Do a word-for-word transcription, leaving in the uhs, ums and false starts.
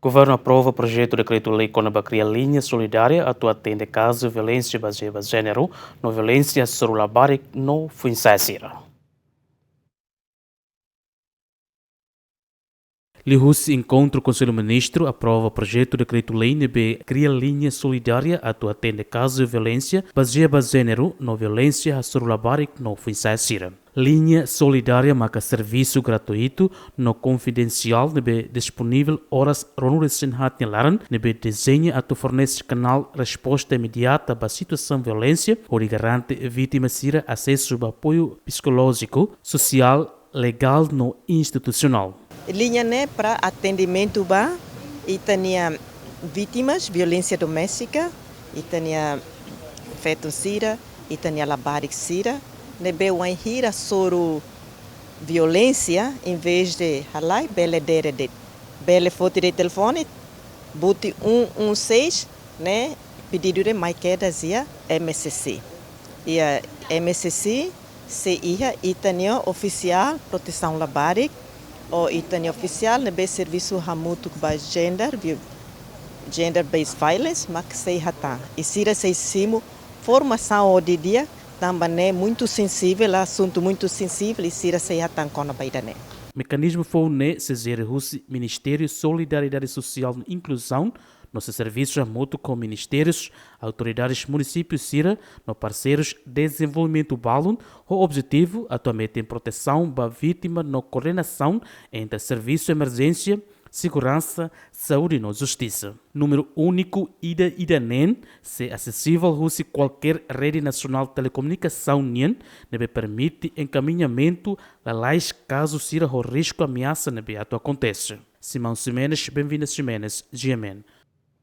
Governu aprova projetu dekretu-lei kona-ba kria liña solidária atu atende kazu violénsia bazeia ba jéneru no violénsia hasoru labarik no foin-sa'e sira. Liuhusi enkontru, Konsellu Ministru aprova projetu dekretu-lei ne'ebé kria liña solidária atu atende kazu violénsia bazeia ba jéneru no violénsia hasoru labarik no foin-sa'e sira. Liña solidária maka servisu gratuitu no konfidensiál ne'ebé disponivel oras ruanulu-resin-haat nia laran, ne'ebé dezeña atu fornese kanál resposta imediata ba situasaun violénsia, hodi garante vítima sira asesu ba apoiu psikolójiku, sosiál, legál no institusionál. Liña ne'e para atendimentu ba ita-nia vítimas violénsia doméstika, ita-nia feto sira, ita-nia labarik sira ne'ebé wainhira hasoru violénsia, em vez de halai, bele dere de'it, bele foti de'it telefone, buti um um seis, ne'e pedidu de'it mai kedas iha M S C. Iha M S C sei iha ita-nia ofisiál protesaun labarik, ou ita-nia ofisiál ne'ebé servisu hamutuk ba gender, vi-, gender based violence, mak sei hatán. I sira sei simu formasaun didi'ak, tanba ne'e muitu sensivel, asuntu muitu sensivel, i sira sei hatán kona-ba ida-ne'e. Mekanizmu foun ne'e sei jere husi Ministériu Solidariedade Sosiál no Inkluzaun, no sei servisu hamutuk ho ministérius, autoridades munisípiu sira no parseirus dezenvolvimentu balun, ho objetivu atu hametin protesaun ba vítima no koordenasaun entre servisu emerjénsia, seguransa, saúde no justisa. Númeru úniku ida-idak neen sei asesivel husi kualkér rede nasionál telekomunikasaun nian, ne'ebé permite enkamiñamentu lalais kazu sira ho risku ameasa ne'ebé atu akontese. Simão Ximenes, Benvinda Ximenes, G M N.